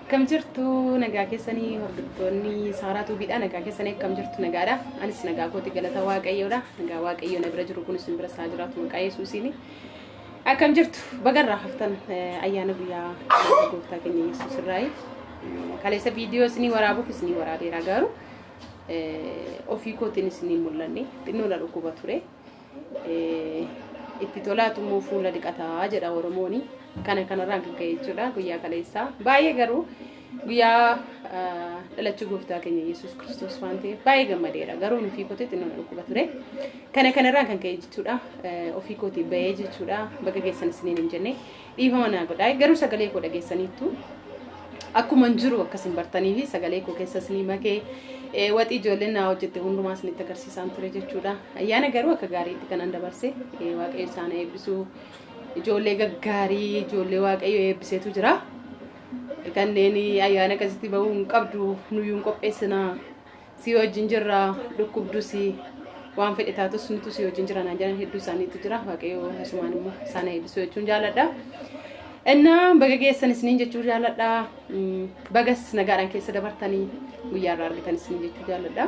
Akkam jirtu nagaa keessanii hordoftoonni Saaraa Tuubiidha. Nagaa keessanii akkam jirtu nagaadha. Anis nagaa kooti galata Waaqayyoodha. Nagaa Waaqayyoo na bira jiru kun isin bira isaa jiraatu maqaa Yesuusiini. Akkam jirtu bagarraa haftan ayyaana guyyaa dhaloota gooftaa keenya Yesuus irraayi. Kaleessa viidiyoo isinii waraabuuf isinii waraabeera garuu ofii kootiin isinii mul'anne xinnoo na dhukkuba ture. Itti tolaatu immoo fuula dhiqataa jedha Oromooni. Kana kanarraan kan ka'e jechuudha guyyaa kaleessaa. Baay'ee garuu guyyaa dhalachuu gooftaa keenya Yesuus Kiristoos waan ta'eef baay'ee gammadeera. Garuu ofii kootii xinnoo na dhukkuba ture. Kana kanarraan kan ka'e jechuudha ofii kootii bahee jechuudha baga geessan isiniin hin jenne dhiifama naa godhaa. Garuu sagalee koo dhageessaniittu. Akkuma hin jiru akkas hin bartanii fi sagalee koo keessa isinii makee waxii ijoolleen naa hojjette hundumaa isinitti agarsiisaan ture jechuudha. Ayyaana garuu akka gaariitti kanan dabarse Waaqayyo isaan eebbisu ijoollee gaggaarii ijoollee Waaqayyo eebbiseetu jira. Kanneen ayyaana akkasitti bahuu hin qabdu nuyyuu hin qopheessinaa. Si wajjin jirra dhukkubdusi waan fedhe taatus nutu si wajjin jira naan jedhan hedduu isaaniitu jira. Waaqayyo asumaan immoo isaan eebbisuu jechuun jaalladha. Innaa baga geessan isiniin jechuu jaalladha. Bagas nagaadhaan keessa dabartanii guyyaa irraa argitan isiniin jechuu jaalladha.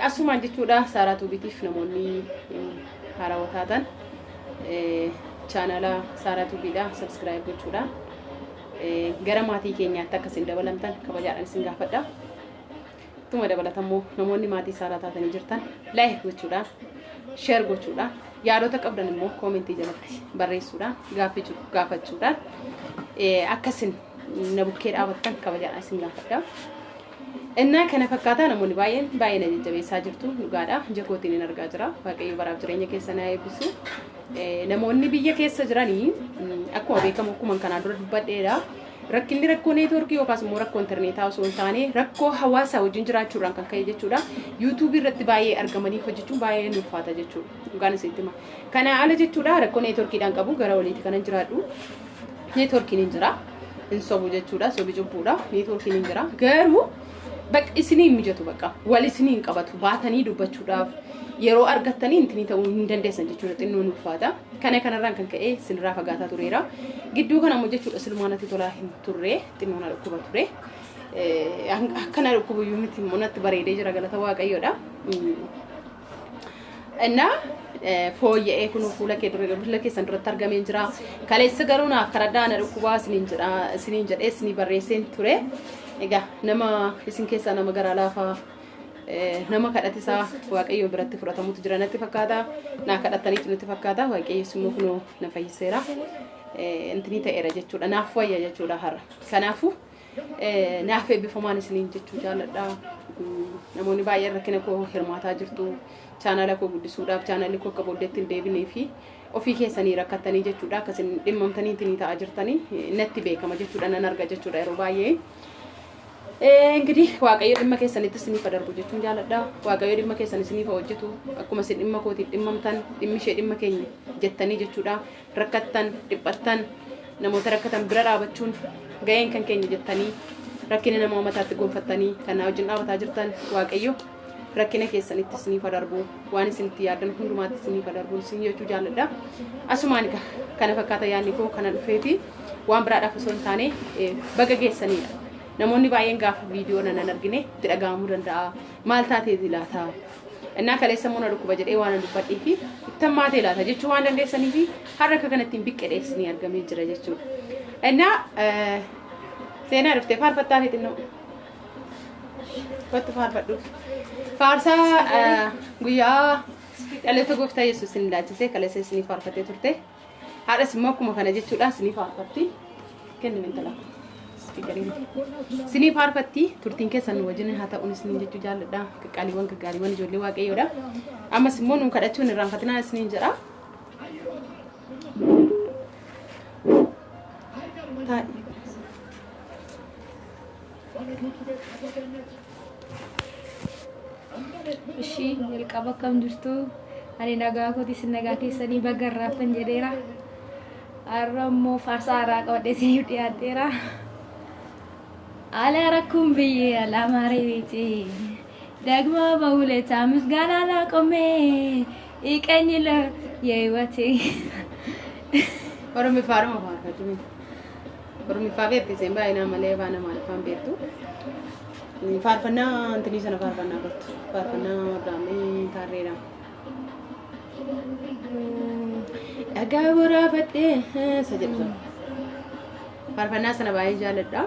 Asumaan jechuudha Saaraa Tuubitiif namoonni haarawaa taatan chaanala Saaraa Tuubiidha subscribe gochuudhaan gara maatii keenyaatti akka isin dabalamtan kabajaadhaan isin gaafadha. Ittuma dabalatammoo namoonni maatii Saaraa taatanii jirtan like gochuudhaan, share gochuudhaan, yaadota qabdan immoo koomentii jalatti barreessuudhaan, gaaffii jiru gaafachuudhaan akkasin na bukkee dhaabattan kabajaadhaan isin gaafadha. Innaa kana fakkaataa namoonni baay'een baay'ee na jajjabeessaa jirtu dhugaadha. Ija kootiin hin argaa jira. Waaqayyo baraaf jireenya keessa na eebbisu. Namoonni biyya keessa jiranii akkuma beekamu akkuma kanaan dura dubbadheedha. Rakkinni rakkoo neetwoorkii yookaas immoo rakkoo intarneetaa osoo hin taane rakkoo hawaasaa wajjin jiraachuudhaan kan ka'e jechuudha. Yuutuubii irratti baay'ee argamanii hojjechuun baay'ee nu ulfaata jechuudha. Dhugaan isinitti hima. Kana ala jechuudha rakkoo neetwoorkiidhaan qabu gara oliiti kanan jiraadhu. Neetwoorkiin hin jira. Hin sobu jechuudha. Sobi cubbuudha. Neetwoorkiin hin jira. Garuu bakka isinii hin mijatu bakka wal isinii hin qabatu baatanii dubbachuudhaaf yeroo argattanii intinii ta'uu hin dandeessan jechuudha xinnoon ulfaata. Kana kanarraan kan ka'e isinirraa fagaataa tureera. Gidduu kana immoo jechuudha silumaa natti tolaa hin turre xinnoo na dhukkuba ture. Akka na dhukkubu iyyuu miti immoo natti bareedee jira galata waaqayyoodha. Innaa fooyya'ee kun fuula kee dura fuula keessan duratti argamee jira. Kaleessa garuu naaf karadhaa na dhukkubaa isiniin jedha isiniin jedhee isinii barreesseen ture. Egaa nama isin keessaa nama garaa laafaa nama kadhati isaa Waaqayyo biratti fudhatamutu jira natti fakkaata. Naa kadhattaniitu natti fakkaata. Waaqayyos immoo kunoo na fayyiseera. Intinii ta'eera jechuudha. Naaf wayya jechuudha har'a. Kanaafuu naaf eebbifamaan isiniin jechuu jaalladha. Namoonni baay'een rakkina koo hirmaataa jirtu. Chaanaala koo guddisuudhaaf chaanaalli koo akka booddeetti hin deebinee fi ofii keessanii rakkattanii jechuudha. Akkasin dhimmamtanii intinii ta'aa jirtanii natti beekama jechuudha. Nan arga jechuudha yeroo baay'ee. Ingidihi Waaqayyo dhimma keessanitti isiniif haa darbu jechuun jaaladha. Waaqayyo dhimma keessan isiniif haa hojjetu. Akkuma isin dhimma kootiif dhimmamtan, dhimmi ishee dhimma keenya jettanii jechuudha. Rakkattan, dhiphattan, namoota rakkatan bira dhaabachuun ga'een kan keenya jettanii rakkina namaa mataatti gonfattanii kan naa wajjin dhaabataa jirtan Waaqayyo rakkina keessanitti isiniif haa darbu. Waan isin itti yaaddan hundumaatti isiniif haa darbu isin jechuu jaalladha. Asumaan egaa kana fakkaata yaadni koo kana dhufeefi waan biraadhaaf osoo hin taane baga geessanidha. Namoonni baay'een gaafa viidiyoo nan argine itti dhaga'amuu danda'a. Maal taateeti laata? Innaa kaleessa immoo na dhukkuba jedhee waan dubbadhee fi itti hammaatee laata jechuu waan dandeessanii fi har'a akka kanatti hin biqqee dheessinii argamee jira jechuudha. Innaa seenaa dhuftee faarfattaa fi xinnoo. Kottu faarfadhuuf. Faarsaa guyyaa dhaloota gooftaa Yesuus hin ilaalchisee kaleessa isinii faarfattee turte. Haadhas immoo akkuma kana jechuudha isinii faarfatti. Kenni intala. Isinii faarfatti turtiin keessan nu wajjin haa ta'uun isiniin jechuu jaalladha. Qaqqaaliiwwan gaggaariiwwan ijoollee waaqayyoodha. Ammas immoo nu kadhachuun irraanfatinaa isiniin jedha. Taa'i. Ishii jalqaba akkam jirtu ani nagaa kooti isin nagaa keessanii baga irraaftan jedheera. Har'a immoo faarsaa haaraa qabadhee isiniif dhiyaadheera. Ala rakkuun biyyee alaa maaree beete ደግሞ በውለታ ምስጋና ላቆሜ ይቀኝ የህይወቴ Oromi faaruma faarfatu. Oromiffaa beekti isheen baay'inaan malee afaan Amaariffaan beektu. Faarfannaa Antinii sana faarfannaa gortu. Faarfannaa Abiraamii Taarreedha. Dhagaa boraafadhee isa jedhu sana. Faarfannaa sana baay'ee jaalladha.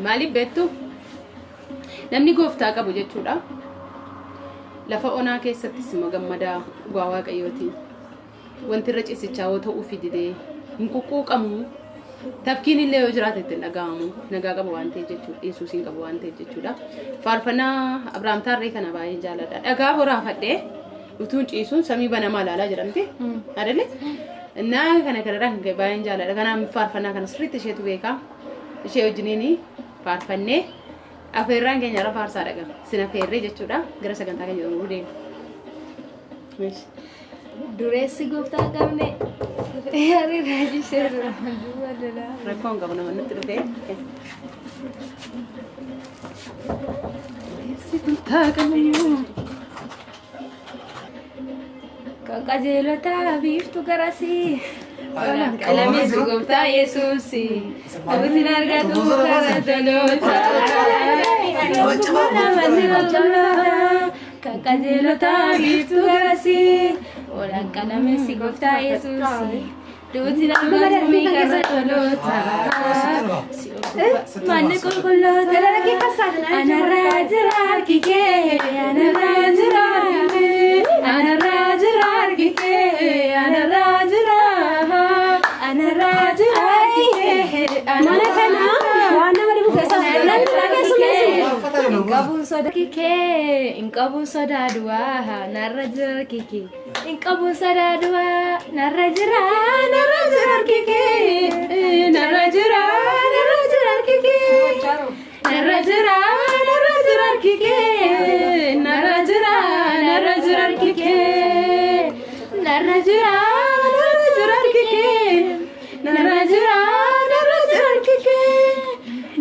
Maaliif beektu? Namni gooftaa qabu jechuudha. Lafa onaa keessattis immoo gammadaa dhugaa Waaqayyooti. Wanti irra ciisichaa yoo ta'uu fididee hin quqquuqamu. Tafkiin illee yoo jiraate itti hin dhaga'amu. Nagaa qaba waan ta'eef jechuudha. Yesuusiin qabu waan ta'eef jechuudha. Faarfannaa Abiraam Taarree kana baay'ee jaalladha. Dhagaa boraafadhee utuun ciisuun samii banamaa ilaalaa jedhamti. Adale? Innaa kana kanarraa kan ka'e baay'een jaalladha. Kanaaf faarfannaa kana sirriitti isheetu beeka. Ishee wajjiniin faarfannee afeerraan keenya irra faarsaa dhagama. Isin afeerree jechuudha. Gara sagantaa keenya xumuruu deema. Dureessi gooftaa qabne hariirraa jisheerra duuba lolaa. Rakkoon qabu nama nutti dhufee. Dureessi gooftaa qabne. Kan qajeelotaa biiftuu garasii. Qalameessi gooftaa Yesuusi. Abuutiin argatu karaa tolootaa. Namoonni qulqulloota kan qajeelotaa biiftuu garasii. Olaan qalameessi gooftaa Yesuusi. Duuti nama karaa tolootaa. Manni qulqulloota anarraa jira harki kee, anarraa jira harki kee, anarraa jira harki kee, anarraa jira, anarraa jira harki kee. Mana kana waan nama dhibu keessa namni biraa keessummeessu. Hin qabuun sodaa kikee, hin qabuun sodaa du'aa, narra jira kikee. Hin qabuun sodaa du'aa, narra jira, narra jira kikee, narra jira, narra jira kikee. Narra jira, narra jira kikee, narra jira, narra jira kikee. Narra jira, narra jira kikee, narra jira, narra jira kikee.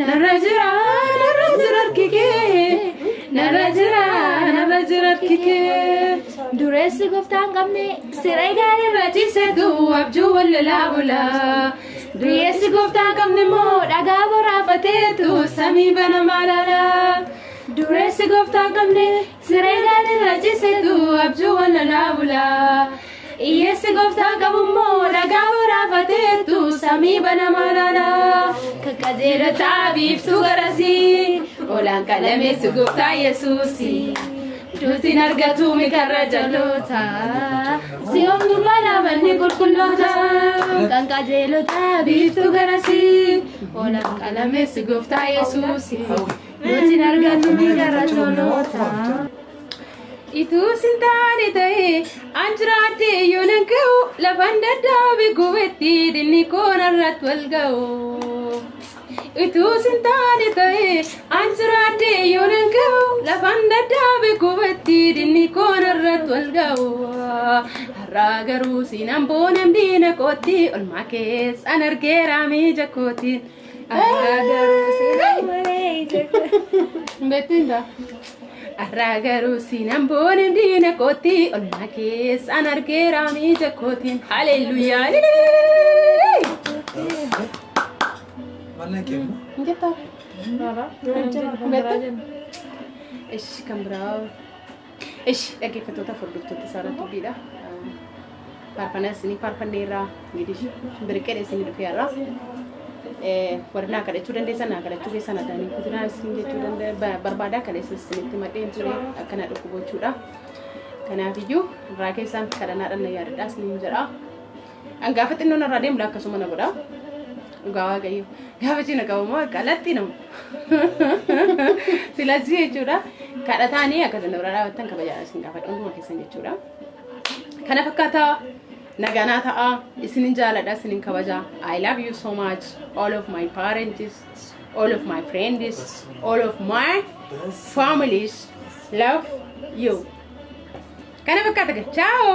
Narra jira, narra jira kikee, narra jira, narra jira kikee. Dureessi gooftaa hin qabne siree gaarii irra ciisetu abjuu wal lolaa bula. Dureessi gooftaa hin qabne immoo dhagaa boraafateetu samii banamaa laala. Dureessi gooftaa hin qabne siree gaarii irra ciisetu abjuu wal lolaa bula. Hiyyeessi gooftaa qabu immoo dhagaa boraafateetu samii banamaa laala. Kan qajeelotaa biiftuu garasii olaan qalameessi gooftaa Yesuusi. Duutiin argatu mikarra jaloota. Si'oon durbaa manni qulqulloota. Kan qajeelotaa biiftuu garasii olaan qalameessi gooftaa Yesuusi. Duutiin argatu mikarra jaloota. Ituu sin taane ta'e an jiraadhe yoo nan ga'u lafan daddaabe gubetti dinni koon irratti wal ga'u. Ituu sin taane ta'e an jiraadhe yoo nan ga'u lafan daddaabe gubetti dinni koon irratti wal ga'u. Har'aa garuu siinaan boonam diina kootti olmaa keessan argeera miija kootiin. Har'aa garuu siinaan Beektu hin ta'a. Har'aa garuu siinaan boonam diina kootti olmaa keessan argeera miija kootiin. Haleluuyaa. Mallan kennu. Jettaa? Beektu? Ishi kan biraa. Ishi dhaggeeffattoota hordoftoota Saaraa Tubiidha. Faarfannaa isinii faarfanneerraa እንግዲህ birqee isinii dhufeerra. Warri naa kadhachuu dandeessan naa kadhachuu keessan addaanii kutinaa isin jechuu barbaada kaleessa isinitti madheen ture akkana dhukkubochuudha. Kanaafiyyuu irraa keessan kadhannaadhaan na yaadadhaa isiniin jedha. An gaafa xinnoon irraa deemu akkasuma na godha. Dhugaa Waaqayyo. Gaafa cina qabamoo akka alatti nama. Silasii jechuudha. Kadhataanii akkasuma bira dhaabattan kabajaadha isin gaafadha hunduma keessan jechuudha. Kana fakkaataa naganaa ta'a isinin jaaladha isinin kabaja. I love you so much, all of my parents, all of my friends, all of my families love you. Kana fakkaata. Ciao.